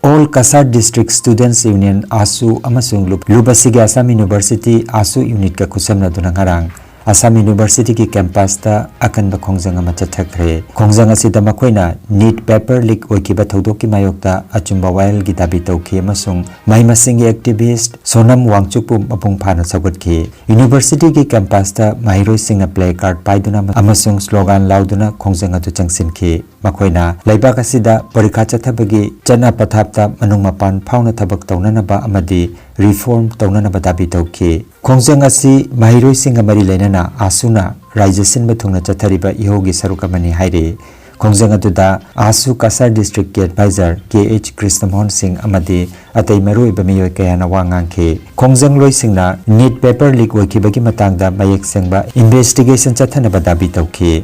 All Cachar District Students Union, ꯑꯥꯁꯨ, ꯑꯃꯁꯨꯡ ꯂꯨꯞ, ꯂꯨꯞ ꯑꯁꯤꯒꯤ Assam University, ꯑꯥꯁꯨ unitꯀ ꯈꯨꯠꯁꯝꯅꯗꯨꯅ ꯉꯔꯥꯡ ꯑꯁꯥꯝ ꯌꯨꯅꯤꯚꯔꯁꯤꯇꯤꯒꯤ ꯀꯦꯝꯄꯁꯇ ꯑꯀꯟꯕ ꯈꯣꯡꯖꯪ ꯑꯃ ꯆꯠꯊꯈ꯭ꯔꯦ꯫ ꯈꯣꯡꯖꯪ ꯑꯁꯤꯗ ꯃꯈꯣꯏꯅ ꯅꯤꯠ ꯄꯦꯄꯔ ꯂꯤꯛ ꯑꯣꯏꯈꯤꯕ ꯊꯧꯗꯣꯛꯀꯤ ꯃꯥꯌꯣꯛꯇ ꯑꯆꯨꯝꯕ ꯋꯥꯌꯦꯜꯒꯤ ꯗꯥꯕꯤ ꯇꯧꯈꯤ ꯑꯃꯁꯨꯡ ꯃꯍꯩ ꯃꯁꯤꯡꯒꯤ ꯑꯦꯛꯇꯤꯚꯤꯁ꯭ꯠ ꯁꯣꯅꯝ ꯋꯥꯡꯆꯨꯛꯄꯨ ꯃꯄꯨꯡ ꯐꯥꯅ ꯁꯧꯒꯠꯈꯤ꯫ ꯌꯨꯅꯤꯚꯔꯁꯤꯇꯤꯒꯤ ꯀꯦꯝꯄꯁꯇ ꯃꯍꯩꯔꯣꯏꯁꯤꯡꯅ ꯄ꯭ꯂꯦ ꯀꯥꯔꯗ ꯄꯥꯏꯗꯨꯅ ꯑꯃꯁꯨꯡ ꯁ꯭ꯂꯣꯒꯥꯟ ꯂꯥꯎꯗꯨꯅ ꯈꯣꯡꯖꯪ ꯑꯗꯨ ꯆꯪꯁꯤꯟꯈꯤ꯫ ꯃꯈꯣꯏꯅ ꯂꯩꯕꯥꯛ ꯑꯁꯤꯗ ꯄꯔꯤꯈꯥ ꯆꯠꯊꯕꯒꯤ ꯆꯠꯅ ꯄꯊꯥꯞꯇ ꯃꯅꯨꯡ ꯃꯄꯥꯟ ꯐꯥꯎꯅ ꯊꯕꯛ ꯇꯧꯅꯅꯕ ꯑꯃꯗꯤ ꯔꯤꯐꯣꯔꯝ ꯇꯧꯅꯅꯕ ꯗꯥꯕꯤ ꯇꯧꯈꯤ꯫ ꯈꯣꯡꯖꯪ ꯑꯁꯤ ꯃꯍꯩꯔꯣꯏꯁꯤꯡꯒ ꯃꯔꯤ ꯂꯩꯅꯅ ꯑꯥꯁꯨꯅ ꯔꯥꯏꯖ꯭ꯌ ꯁꯤꯟꯕ ꯊꯨꯡꯅ ꯆꯠꯊꯔꯤꯕ ꯏꯍꯧꯒꯤ ꯁꯔꯨꯛ ꯑꯃꯅꯤ ꯍꯥꯏꯔꯤ꯫ ꯈꯣꯡꯖꯪ ꯑꯗꯨꯗ ꯑꯥꯁꯨ ꯀꯁꯥꯔ ꯗꯤꯁꯇ꯭ꯔꯤꯛꯀꯤ ꯑꯦꯗꯚꯥꯏꯖꯔ ꯀꯦ ꯑꯩꯆ ꯀ꯭ꯔꯤꯁꯅꯃꯣꯍꯟ ꯁꯤꯡ ꯑꯃꯗꯤ ꯑꯇꯩ ꯃꯔꯨꯑꯣꯏꯕ ꯃꯤꯑꯣꯏ ꯀꯌꯥꯅ ꯋꯥ ꯉꯥꯡꯈꯤ꯫ ꯈꯣꯡꯖꯪꯂꯣꯏꯁꯤꯡꯅ ꯅꯤꯠ ꯄꯦꯄꯔ ꯂꯤꯛ ꯑꯣꯏꯈꯤꯕꯒꯤ ꯃꯇꯥꯡꯗ ꯃꯌꯦꯛ ꯁꯦꯡꯕ ꯏꯟꯚꯦꯁꯇꯤꯒꯦꯁꯟ ꯆꯠꯊꯅꯕ ꯗꯥꯕꯤ ꯇꯧꯈꯤ꯫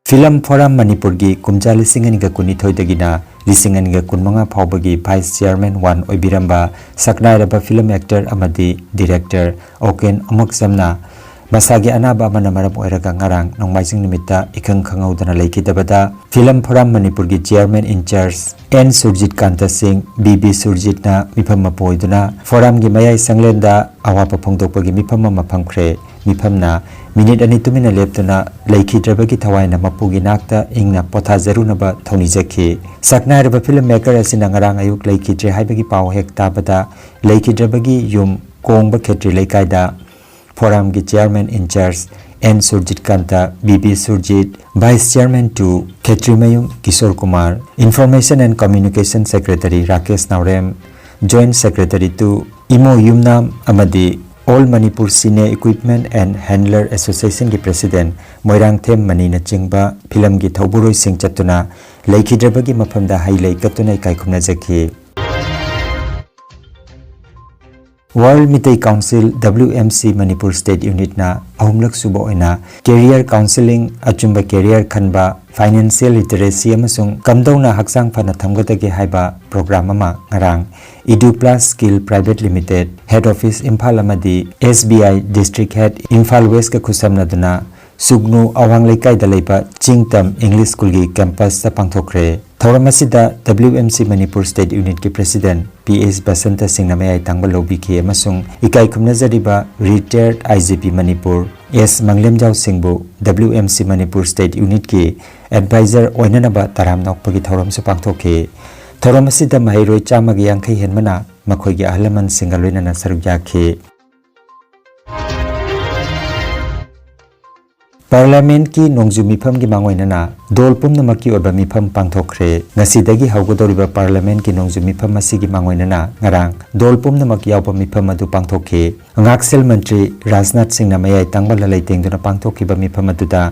ꯐꯤꯂꯝ ꯐꯣꯔꯝ ꯃꯅꯤꯄꯨꯔꯒꯤ ꯀꯨꯝꯖꯥ ꯂꯤꯁꯤꯡ ꯑꯅꯤꯒ ꯀꯨꯟꯅꯤꯊꯣꯏꯗꯒꯤꯅ ꯂꯤꯁꯤꯡ ꯑꯅꯤꯒ ꯀꯨꯟꯃꯉꯥ ꯐꯥꯎꯕꯒꯤ ꯚꯥꯏꯁ ꯆꯤꯌꯥꯔꯃꯦꯟ ꯋꯥꯟ ꯑꯣꯏꯕꯤꯔꯝꯕ ꯁꯛꯅꯥꯏꯔꯕ ꯐꯤꯂꯝ ꯑꯦꯛꯇꯔ ꯑꯃꯗꯤ ꯗꯤꯔꯦꯛꯇꯔ ꯑꯣꯀꯦꯟ ꯑꯃꯨꯛꯆꯝꯅ ꯃꯁꯥꯒꯤ ꯑꯅꯥꯕ ꯑꯃꯅ ꯃꯔꯝ ꯑꯣꯏꯔꯒ ꯉꯔꯥꯡ ꯅꯣꯡꯃꯥꯏꯖꯤꯡ ꯅꯨꯃꯤꯠꯇ ꯏꯈꯪ ꯈꯪꯍꯧꯗꯅ ꯂꯩꯈꯤꯗꯕꯗ ꯐꯤꯂꯝ ꯐꯣꯔꯝ ꯃꯅꯤꯄꯨꯔꯒꯤ ꯆꯤꯌꯥꯔꯃꯦꯟ ꯏꯟꯆꯥꯔꯖ ꯑꯦꯟ ꯁꯨꯔꯖꯤꯠ ꯀꯥꯟꯇ ꯁꯤꯡ, ꯕꯤ ꯕꯤ ꯁꯨꯔꯖꯤꯠꯅ ꯃꯤꯐꯝ ꯑꯃ ꯄꯨ ꯑꯣꯏꯗꯨꯅ ꯐꯣꯔꯝꯒꯤ ꯃꯌꯥꯏ ꯆꯪꯂꯦꯟꯗ ꯑꯋꯥꯕ ꯐꯣꯡꯗꯣꯛꯄꯒꯤ ꯃꯤꯐꯝ ꯑꯃ ꯐꯝꯈ꯭ꯔꯦ꯫ ꯃꯤꯐꯝꯅ ꯃꯤꯅꯤꯠ ꯑꯅꯤ ꯇꯨꯃꯤꯟꯅ ꯂꯦꯞꯇꯨꯅ ꯂꯩꯈꯤꯗ꯭ꯔꯕꯒꯤ ꯊꯋꯥꯏꯅ ꯃꯄꯨꯒꯤ ꯅꯥꯛꯇ ꯏꯪꯅ ꯄꯣꯊꯥꯖꯔꯨꯅꯕ ꯊꯧꯅꯤꯖꯈꯤ꯫ ꯁꯛꯅꯥꯏꯔꯕ ꯐꯤꯂꯝ ꯃꯦꯀꯔ ꯑꯁꯤꯅ ꯉꯔꯥꯡ ꯑꯌꯨꯛ ꯂꯩꯈꯤꯗ꯭ꯔꯦ ꯍꯥꯏꯕꯒꯤ ꯄꯥꯎ ꯍꯦꯛ ꯇꯥꯕꯗ ꯂꯩꯈꯤꯗ꯭ꯔꯕꯒꯤ ꯌꯨꯝ ꯀꯣꯡꯕ ꯈꯦꯇ꯭ꯔꯤ ꯂꯩꯀꯥꯏꯗ ꯐꯣꯔꯝꯒꯤ chairman incharge N Surajit Kanta, B B Surajit, vice chairman two ꯈꯦꯇ꯭ꯔꯤꯃꯌꯨꯝ Kishor Kumar, information and communication secretary Rakesh Naorem, joint secretary two Imo Yumnam ꯑꯃꯗꯤ all Manipur cine equipment and handler ꯑꯦꯁꯣꯁꯤꯌꯦꯁꯟꯒꯤ ꯄ꯭ꯔꯦꯁꯤꯗꯦꯟꯠ ꯃꯣꯏꯔꯥꯡꯊꯦꯝ ꯃꯅꯤꯅꯆꯤꯡꯕ ꯐꯤꯂꯝꯒꯤ ꯊꯧꯕꯨꯔꯣꯏꯁꯤꯡ ꯆꯠꯇꯨꯅ ꯂꯩꯈꯤꯗ꯭ꯔꯕꯒꯤ ꯃꯐꯝꯗ ꯍꯩ ꯂꯩ ꯀꯠꯇꯨꯅ ꯏꯀꯥꯏ ꯈꯨꯝꯅꯖꯈꯤ꯫ World Meitei council, W M C, Manipur state ꯌꯨꯅꯤꯠꯅ ꯑꯍꯨꯝꯂꯛ ꯁꯨꯕ ꯑꯣꯏꯅ ꯀꯦꯔꯤꯌꯔ ꯀꯥꯎꯟꯁꯤꯂꯤꯡ, ꯑꯆꯨꯝꯕ ꯀꯦꯔꯤꯌꯔ ꯈꯟꯕ, ꯐꯥꯏꯅꯥꯟꯁꯤꯌꯦꯜ ꯂꯤꯇꯔꯦꯁꯤ ꯑꯃꯁꯨꯡ ꯀꯝꯗꯧꯅ ꯍꯛꯆꯥꯡ ꯐꯅ ꯊꯝꯒꯗꯒꯦ ꯍꯥꯏꯕ ꯄ꯭ꯔꯣꯒ꯭ꯔꯥꯝ ꯑꯃ ꯉꯔꯥꯡ Edu plus skill private limited, head office Imphal ꯑꯃꯗꯤ S B I district head Imphal ꯋꯦꯁꯀ ꯈꯨꯠꯁꯝꯅꯗꯨꯅ ꯁꯨꯒꯅꯨ ꯑꯋꯥꯡ ꯂꯩꯀꯥꯏꯗ ꯂꯩꯕ ꯆꯤꯡꯇꯝ ꯏꯪꯂꯤꯁ ꯁ꯭ꯀꯨꯜꯒꯤ ꯀꯦꯝꯄꯁꯇ ꯄꯥꯡꯊꯣꯛꯈ꯭ꯔꯦ꯫ ꯊꯧꯔꯝ ꯑꯁꯤꯗ W M C Manipur State Unit ꯀꯤ President P H ꯕꯁꯟꯇ ꯁꯤꯡꯅ ꯃꯌꯥꯏ ꯊꯪꯕ ꯂꯧꯕꯤꯈꯤ ꯑꯃꯁꯨꯡ ꯏꯀꯥꯏ ꯈꯨꯝꯅꯖꯔꯤꯕ Retired I G P Manipur S ꯃꯪꯂꯦꯝꯖꯥꯎ ꯁꯤꯡꯕꯨ W M C Manipur State Unit ꯀꯤ Advisor ꯑꯣꯏꯅꯅꯕ ꯇꯔꯥꯝꯅ ꯑꯣꯛꯄꯒꯤ ꯊꯧꯔꯝꯁꯨ ꯄꯥꯡꯊꯣꯛꯈꯤ꯫ ꯊꯧꯔꯝ ꯑꯁꯤꯗ ꯃꯍꯩꯔꯣꯏ ꯆꯥꯝꯃꯒ ꯌꯥꯡꯈꯩ ꯍꯦꯟꯕꯅ ꯃꯈꯣꯏꯒꯤ ꯑꯍꯜ ꯂꯃꯟꯁꯤꯡꯒ ꯂꯣꯏꯅꯅ ꯁꯔꯨꯛ ꯌꯥꯈꯤ꯫ Parliament ꯀꯤ ꯅꯣꯡꯖꯨ ꯃꯤꯐꯝꯒꯤ ꯃꯥꯡꯑꯣꯏꯅꯅ ꯗꯣꯜ ꯄꯨꯝꯅꯃꯛꯀꯤ ꯑꯣꯏꯕ ꯃꯤꯐꯝ ꯄꯥꯡꯊꯣꯛꯈ꯭ꯔꯦ꯫ ꯉꯁꯤꯗꯒꯤ ꯍꯧꯒꯗꯧꯔꯤꯕ Parliament ꯀꯤ ꯅꯣꯡꯖꯨ ꯃꯤꯐꯝ ꯑꯁꯤꯒꯤ ꯃꯥꯡꯑꯣꯏꯅꯅ ꯉꯔꯥꯡ ꯗꯣꯜ ꯄꯨꯝꯅꯃꯛ ꯌꯥꯎꯕ ꯃꯤꯐꯝ ꯑꯗꯨ ꯄꯥꯡꯊꯣꯛꯈꯤ꯫ ꯉꯥꯛꯁꯦꯜ ꯃꯟꯇ꯭ꯔꯤ ꯔꯥꯖꯅꯥꯊ ꯁꯤꯡꯅ ꯃꯌꯥꯏ ꯇꯪꯕ ꯂꯂꯩ ꯇꯦꯡꯗꯨꯅ ꯄꯥꯡꯊꯣꯛꯈꯤꯕ ꯃꯤꯐꯝ ꯑꯗꯨꯗ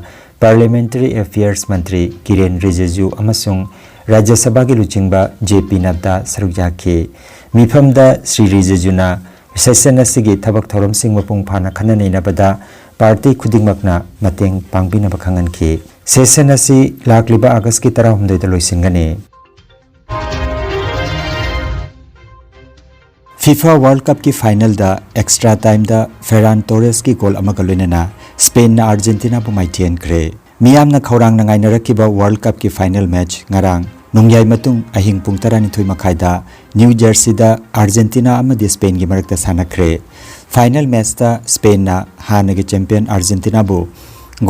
Parliamentary Affairs ꯃꯟꯇ꯭ꯔꯤ ꯀꯤꯔꯦꯟ ꯔꯤꯖꯤꯖꯨ ꯑꯃꯁꯨꯡ ꯔꯥꯖ꯭ꯌ ꯁꯚꯥꯒꯤ ꯂꯨꯆꯤꯡꯕ J P ꯅꯗ꯭ꯗꯥ ꯁꯔꯨꯛ ꯌꯥꯈꯤ꯫ ꯃꯤꯐꯝꯗ ꯁ꯭ꯔꯤ ꯔꯤꯖꯤꯖꯨꯅ session ꯑꯁꯤꯒꯤ ꯊꯕꯛ ꯊꯧꯔꯝꯁꯤꯡ ꯃꯄꯨꯡ ꯐꯥꯅ ꯈꯟꯅ ꯅꯩꯅꯕꯗ party ꯈꯨꯗꯤꯡꯃꯛꯅ ꯃꯇꯦꯡ ꯄꯥꯡꯕꯤꯅꯕ ꯈꯪꯍꯟꯈꯤ꯫ Session ꯑꯁꯤ ꯂꯥꯛꯂꯤꯕ August ꯀꯤ ꯇꯔꯥꯍꯨꯝꯗꯣꯏꯗ ꯂꯣꯏꯁꯤꯟꯒꯅꯤ꯫ FIFA World Cup ꯀꯤ final ꯗ extra time ꯗ Ferran Torres ꯀꯤ goal ꯑꯃꯒ ꯂꯣꯏꯅꯅ Spain ꯅ Argentina ꯕꯨ ꯃꯥꯏꯊꯤꯍꯟꯈ꯭ꯔꯦ꯫ ꯃꯤꯌꯥꯝꯅ ꯈꯧꯔꯥꯡꯅ ꯉꯥꯏꯅꯔꯛꯈꯤꯕ World Cup ꯀꯤ final match ꯉꯔꯥꯡ ꯅꯣꯡꯌꯥꯏ ꯃꯇꯨꯡ ꯑꯍꯤꯡ ꯄꯨꯡ ꯇꯔꯥꯅꯤꯊꯣꯏ ꯃꯈꯥꯏꯗ New Jersey ꯗ Argentina ꯑꯃꯗꯤ Spain ꯒꯤ ꯃꯔꯛꯇ ꯁꯥꯟꯅꯈ꯭ꯔꯦ꯫ Final match ꯇ Spain ꯅ ꯍꯥꯟꯅꯒꯤ champion Argentina ꯕꯨ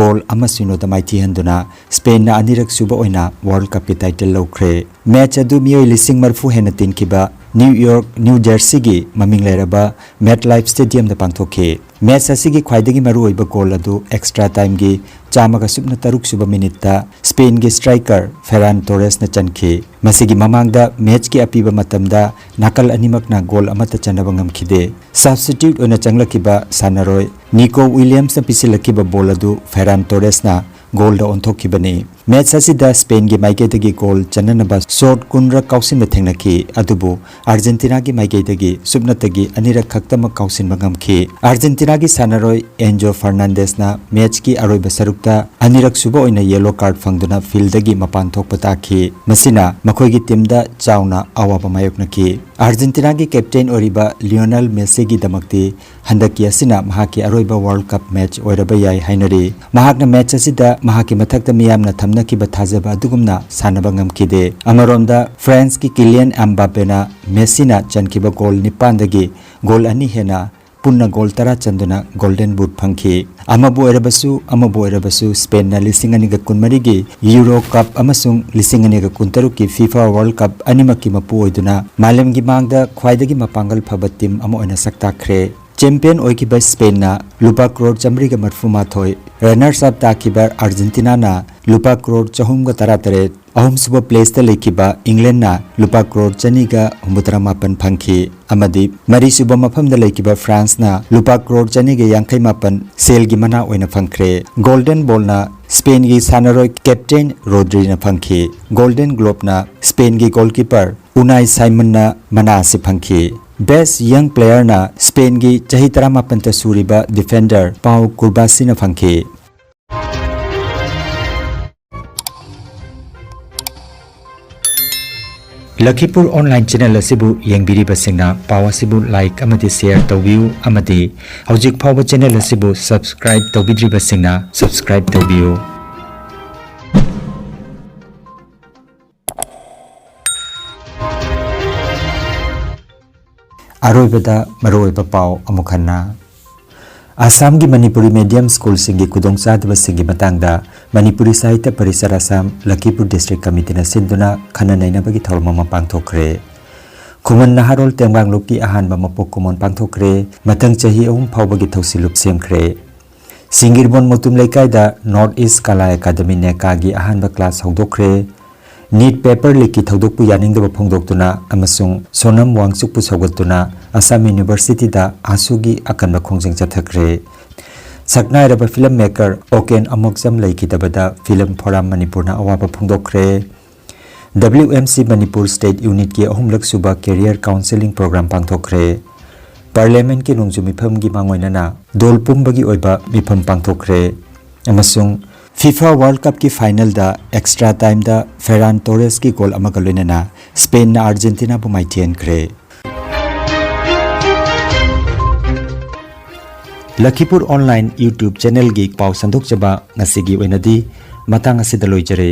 goal ꯑꯃ ꯁꯤꯅꯣꯗ ꯃꯥꯏꯊꯤꯍꯟꯗꯨꯅ Spain ꯅ ꯑꯅꯤꯔꯛ ꯁꯨꯕ ꯑꯣꯏꯅ World Cup ꯀꯤ title ꯂꯧꯈ꯭ꯔꯦ꯫ Match ꯑꯗꯨ ꯃꯤꯑꯣꯏ ꯂꯤꯁꯤꯡ ꯃꯔꯤꯐꯨ ꯍꯦꯟꯅ ꯇꯤꯟꯈꯤꯕ New York, New Jersey ꯒꯤ ꯃꯃꯤꯡ ꯂꯩꯔꯕ MetLife Stadium ꯗ ꯄꯥꯡꯊꯣꯛꯈꯤ꯫ Match ꯑꯁꯤꯒꯤ ꯈ꯭ꯋꯥꯏꯗꯒꯤ ꯃꯔꯨꯑꯣꯏꯕ goal ꯑꯗꯨ extra time ꯒꯤ ꯆꯥꯝꯃꯒ ꯁꯨꯞꯅ ꯇꯔꯨꯛ ꯁꯨꯕ minute ꯇ Spain ꯒꯤ striker Ferran Torres ꯅ ꯆꯟꯈꯤ꯫ ꯃꯁꯤꯒꯤ ꯃꯃꯥꯡꯗ match ꯀꯤ ꯑꯄꯤꯕ ꯃꯇꯝꯗ ꯅꯥꯀꯜ ꯑꯅꯤꯃꯛꯅ goal ꯑꯃꯠꯇ ꯆꯟꯅꯕ ꯉꯝꯈꯤꯗꯦ꯫ Substitute ꯑꯣꯏꯅ ꯆꯪꯂꯛꯈꯤꯕ ꯁꯥꯟꯅꯔꯣꯏ Nico Williams ꯅ ꯄꯤꯁꯤꯜꯂꯛꯈꯤꯕ ball ꯑꯗꯨ Ferran Torres ꯅ goal ꯗ ꯑꯣꯟꯊꯣꯛꯈꯤꯕꯅꯤ꯫ Match ꯑꯁꯤꯗ Spain ꯒꯤ ꯃꯥꯏꯀꯩꯗꯒꯤ goal ꯆꯟꯅꯅꯕ shot ꯀꯨꯟꯔꯛ ꯀꯥꯎꯁꯤꯟꯕ ꯊꯦꯡꯅꯈꯤ, ꯑꯗꯨꯕꯨ Argentina ꯒꯤ ꯃꯥꯏꯀꯩꯗꯒꯤ ꯁꯨꯞꯅꯇꯒꯤ ꯑꯅꯤꯔꯛ ꯈꯛꯇꯃꯛ ꯀꯥꯎꯁꯤꯟꯕ ꯉꯝꯈꯤ꯫ Argentina ꯒꯤ ꯁꯥꯟꯅꯔꯣꯏ Enzo Fernandez ꯅ match ꯀꯤ ꯑꯔꯣꯏꯕ ꯁꯔꯨꯛꯇ ꯑꯅꯤꯔꯛ ꯁꯨꯕ ꯑꯣꯏꯅ yellow card ꯐꯪꯗꯨꯅ field ꯗꯒꯤ ꯃꯄꯥꯟ ꯊꯣꯛꯄ ꯇꯥꯈꯤ꯫ ꯃꯁꯤꯅ ꯃꯈꯣꯏꯒꯤ team ꯗ ꯆꯥꯎꯅ ꯑꯋꯥꯕ ꯃꯥꯌꯣꯛꯅꯈꯤ꯫ Argentina ꯒꯤ captain ꯑꯣꯏꯔꯤꯕ Lionel Messi ꯒꯤꯗꯃꯛꯇꯤ ꯍꯟꯗꯛꯀꯤ ꯑꯁꯤꯅ ꯃꯍꯥꯛꯀꯤ ꯑꯔꯣꯏꯕ World Cup match ꯑꯣꯏꯔꯕ ꯌꯥꯏ ꯍꯥꯏꯅꯔꯤ꯫ ꯃꯍꯥꯛꯅ match ꯑꯁꯤꯗ ꯃꯍꯥꯛꯀꯤ ꯃꯊꯛꯇ ꯃꯤꯌꯥꯝꯅ ꯊꯝꯅ ꯅꯛꯈꯤꯕ ꯊꯥꯖꯕ ꯑꯗꯨꯒꯨꯝꯅ ꯁꯥꯟꯅꯕ ꯉꯝꯈꯤꯗꯦ꯫ ꯑꯃꯔꯣꯝꯗ, ꯐ꯭ꯔꯥꯟꯁꯀꯤ ꯀꯤꯂꯤꯌꯟ ꯑꯦꯝꯕꯥꯄꯦꯅ ꯃꯦꯁꯤꯅ ꯆꯟꯈꯤꯕ ꯒꯣꯜ ꯅꯤꯄꯥꯟꯗꯒꯤ ꯒꯣꯜ ꯑꯅꯤ ꯍꯦꯟꯅ ꯄꯨꯟꯅ ꯒꯣꯜ ꯇꯔꯥ ꯆꯟꯗꯨꯅ ꯒꯣꯜꯗꯟ ꯕꯨꯠ ꯐꯪꯈꯤ꯫ ꯑꯃꯕꯨ ꯑꯣꯏꯔꯕꯁꯨ, ꯑꯃꯕꯨ ꯑꯣꯏꯔꯕꯁꯨ, ꯁ꯭ꯄꯦꯟꯅ ꯂꯤꯁꯤꯡ ꯑꯅꯤꯒ ꯀꯨꯟꯃꯔꯤꯒꯤ ꯌꯨꯔꯣ ꯀꯞ ꯑꯃꯁꯨꯡ ꯂꯤꯁꯤꯡ ꯑꯅꯤꯒ ꯀꯨꯟꯇꯔꯨꯛꯀꯤ ꯐꯤꯐꯥ ꯋꯥꯔꯜꯗ ꯀꯞ ꯑꯅꯤꯃꯛꯀꯤ ꯃꯄꯨ ꯑꯣꯏꯗꯨꯅ ꯃꯥꯂꯦꯝꯒꯤ ꯃꯥꯡꯗ ꯈ꯭ꯋꯥꯏꯗꯒꯤ ꯃꯄꯥꯡꯒꯜ ꯐꯕ ꯇꯤꯝ ꯑꯃ ꯑꯣꯏꯅ ꯁꯛ ꯇꯥꯛꯈ꯭ꯔꯦ꯫ ꯆꯦꯝꯄꯤꯌꯟ ꯑꯣꯏꯈꯤꯕ ꯁ꯭ꯄꯦꯟꯅ ꯂꯨꯄꯥ ꯀ꯭ꯔꯣꯔ ꯆꯥꯃꯔꯤꯒ ꯃꯔꯤꯐꯨ ꯃꯥꯊꯣꯏ, ꯔꯅꯔꯁ ꯑꯞ ꯇꯥꯈꯤꯕ ꯑꯥꯔꯖꯦꯟꯇꯤꯅꯥꯅ ꯂꯨꯄꯥ ꯀ꯭ꯔꯣꯔ ꯆꯍꯨꯝꯒ ꯇꯔꯥꯇꯔꯦꯠ, ꯑꯍꯨꯝꯁꯨꯕ ꯄ꯭ꯂꯦꯁꯇ ꯂꯩꯈꯤꯕ ꯏꯪꯂꯦꯟꯅ ꯂꯨꯄꯥ ꯀ꯭ꯔꯣꯔ ꯆꯅꯤꯒ ꯍꯨꯝꯐꯨꯇꯔꯥ ꯃꯥꯄꯟ ꯐꯪꯈꯤ ꯑꯃꯗꯤ ꯃꯔꯤꯁꯨꯕ ꯃꯐꯝꯗ ꯂꯩꯈꯤꯕ ꯐ꯭ꯔꯥꯟꯁꯅ ꯂꯨꯄꯥ ꯀ꯭ꯔꯣꯔ ꯆꯅꯤꯒ ꯌꯥꯡꯈꯩ ꯃꯥꯄꯟ ꯁꯦꯜꯒꯤ ꯃꯅꯥ ꯑꯣꯏꯅ ꯐꯪꯈ꯭ꯔꯦ꯫ ꯒꯣꯜꯗꯟ ꯕꯣꯜꯅ ꯁ꯭ꯄꯦꯟꯒꯤ ꯁꯥꯟꯅꯔꯣꯏ ꯀꯦꯞꯇꯦꯟ ꯔꯣꯗ꯭ꯔꯤꯅ ꯐꯪꯈꯤ꯫ ꯒꯣꯜꯗꯟ ꯒ꯭ꯂꯣꯕꯅ ꯁ꯭ꯄꯦꯟꯒꯤ ꯒꯣꯜꯀꯤꯄꯔ ꯎꯅꯥꯏ ꯁꯥꯏꯃꯟꯅ ꯃꯅꯥ ꯑꯁꯤ ꯐꯪꯈꯤ꯫ ꯕꯦꯁ ꯌꯪ ꯄ꯭ꯂꯦꯌꯔꯅ ꯁ꯭ꯄꯦꯟꯒꯤ ꯆꯍꯤ ꯇꯔꯥꯃꯥꯄꯟꯇ ꯁꯨꯔꯤꯕ ꯗꯤꯐꯦꯟꯗꯔ ꯄꯥꯎ ꯀꯨꯔꯕꯥꯁꯤꯅ ꯐꯪꯈꯤ꯫ ꯂꯈꯤꯄꯨꯔ ꯑꯣꯟꯂꯥꯏꯟ ꯆꯦꯅꯦꯜ ꯑꯁꯤꯕꯨ ꯌꯦꯡꯕꯤꯔꯤꯕꯁꯤꯡꯅ ꯄꯥꯎ ꯑꯁꯤꯕꯨ ꯂꯥꯏꯛ ꯑꯃꯗꯤ ꯁꯦꯌꯔ ꯇꯧꯕꯤꯌꯨ ꯑꯃꯗꯤ ꯍꯧꯖꯤꯛ ꯐꯥꯎꯕ ꯆꯦꯅꯦꯜ ꯑꯁꯤꯕꯨ ꯁꯕꯁꯀ꯭ꯔꯥꯏꯕ ꯇꯧꯕꯤꯗ꯭ꯔꯤꯕꯁꯤꯡꯅ ꯁꯕꯁꯀ꯭ꯔꯥꯏꯕ ꯇꯧꯕꯤꯌꯨ꯫ ꯑꯔꯣꯏꯕꯗ ꯃꯔꯨꯑꯣꯏꯕ ꯄꯥꯎ ꯑꯃꯨꯛ ꯍꯟꯅ꯫ ꯑꯁꯥꯝꯒꯤ ꯃꯅꯤꯄꯨꯔꯤ ꯃꯦꯗꯤꯌꯝ ꯁ꯭ꯀꯨꯜꯁꯤꯡꯒꯤ ꯈꯨꯗꯣꯡꯆꯥꯗꯕꯁꯤꯡꯒꯤ ꯃꯇꯥꯡꯗ ꯃꯅꯤꯄꯨꯔꯤ ꯁꯥꯍꯤꯇ꯭ꯌ ꯄꯔꯤꯁꯠ ꯑꯁꯥꯝ ꯂꯈꯤꯄꯨꯔ ꯗꯤꯁꯇ꯭ꯔꯤꯛ ꯀꯃꯤꯇꯤꯅ ꯁꯤꯟꯗꯨꯅ ꯈꯟꯅ ꯅꯩꯅꯕꯒꯤ ꯊꯧꯔꯝ ꯑꯃ ꯄꯥꯡꯊꯣꯛꯈ꯭ꯔꯦ꯫ ꯈꯨꯃꯟ ꯅꯍꯥꯔꯣꯜ ꯇꯦꯡꯕꯥꯡꯂꯨꯞꯀꯤ ꯑꯍꯥꯟꯕ ꯃꯄꯣꯛ ꯀꯨꯝꯑꯣꯟ ꯄꯥꯡꯊꯣꯛꯈ꯭ꯔꯦ꯫ ꯃꯊꯪ ꯆꯍꯤ ꯑꯍꯨꯝ ꯐꯥꯎꯕꯒꯤ ꯊꯧꯁꯤꯜꯂꯨꯞ ꯁꯦꯝꯈ꯭ꯔꯦ꯫ ꯁꯤꯡꯒꯤꯔꯕꯣꯟ ꯃꯨꯇꯨꯝ ꯂꯩꯀꯥꯏꯗ ꯅꯣꯔꯠ ꯏꯁ ꯀꯂꯥ ꯑꯦꯀꯥꯗꯃꯤ ꯅꯦꯀꯥꯒꯤ ꯑꯍꯥꯟꯕ ꯀ꯭ꯂꯥꯁ ꯍꯧꯗꯣꯛꯈ꯭ꯔꯦ꯫ ꯅꯤꯠ ꯄꯦꯄꯔ ꯂꯤꯛꯀꯤ ꯊꯧꯗꯣꯛꯄꯨ ꯌꯥꯅꯤꯡꯗꯕ ꯐꯣꯡꯗꯣꯛꯇꯨꯅ ꯑꯃꯁꯨꯡ ꯁꯣꯅꯝ ꯋꯥꯡꯆꯨꯛꯄꯨ ꯁꯧꯒꯠꯇꯨꯅ ꯑꯁꯥꯝ ꯌꯨꯅꯤꯚꯔꯁꯤꯇꯤꯗ ꯑꯥꯁꯨꯒꯤ ꯑꯀꯟꯕ ꯈꯣꯡꯖꯪ ꯆꯠꯊꯈ꯭ꯔꯦ꯫ ꯁꯛꯅꯥꯏꯔꯕ ꯐꯤꯂꯝ ꯃꯦꯀꯔ ꯑꯣꯀꯦꯟ ꯑꯃꯣꯛꯆꯝ ꯂꯩꯈꯤꯗꯕꯗ ꯐꯤꯂꯝ ꯐꯣꯔꯝ ꯃꯅꯤꯄꯨꯔꯅ ꯑꯋꯥꯕ ꯐꯣꯡꯗꯣꯛꯈ꯭ꯔꯦ꯫ W M C Manipur state ꯌꯨꯅꯤꯠꯀꯤ ꯑꯍꯨꯝꯂꯛ ꯁꯨꯕ ꯀꯦꯔꯤꯌꯔ ꯀꯥꯎꯟꯁꯦꯂꯤꯡ ꯄ꯭ꯔꯣꯒ꯭ꯔꯥꯝ ꯄꯥꯡꯊꯣꯛꯈ꯭ꯔꯦ꯫ ꯄꯥꯔꯂꯤꯌꯥꯃꯦꯟꯠꯀꯤ ꯅꯣꯡꯖꯨ ꯃꯤꯐꯝꯒꯤ ꯃꯥꯡꯑꯣꯏꯅꯅ ꯗꯣꯜ ꯄꯨꯝꯕꯒꯤ ꯑꯣꯏꯕ ꯃꯤꯐꯝ ꯄꯥꯡꯊꯣꯛꯈ꯭ꯔꯦ꯫ ꯑꯃꯁꯨꯡ ꯐꯤꯐꯥ ꯋꯥꯔꯜꯗ ꯀꯞꯀꯤ ꯐꯥꯏꯅꯦꯜꯗ ꯑꯦꯛꯁꯇ꯭ꯔꯥ ꯇꯥꯏꯝꯗ ꯐꯦꯔꯥꯟ ꯇꯣꯔꯦꯁꯀꯤ ꯒꯣꯜ ꯑꯃꯒ ꯂꯣꯏꯅꯅ ꯁ꯭ꯄꯦꯟꯅ ꯑꯥꯔꯖꯦꯟꯇꯤꯅꯥꯕꯨ ꯃꯥꯏꯊꯤꯍꯟꯈ꯭ꯔꯦ꯫ ꯂꯈꯤꯄꯨꯔ ꯑꯣꯟꯂꯥꯏꯟ YouTube ꯆꯦꯅꯦꯜꯒꯤ ꯄꯥꯎ ꯁꯟꯗꯣꯛꯆꯕ ꯉꯁꯤꯒꯤ ꯑꯣꯏꯅꯗꯤ ꯃꯇꯥꯡ ꯑꯁꯤꯗ ꯂꯣꯏꯖꯔꯦ꯫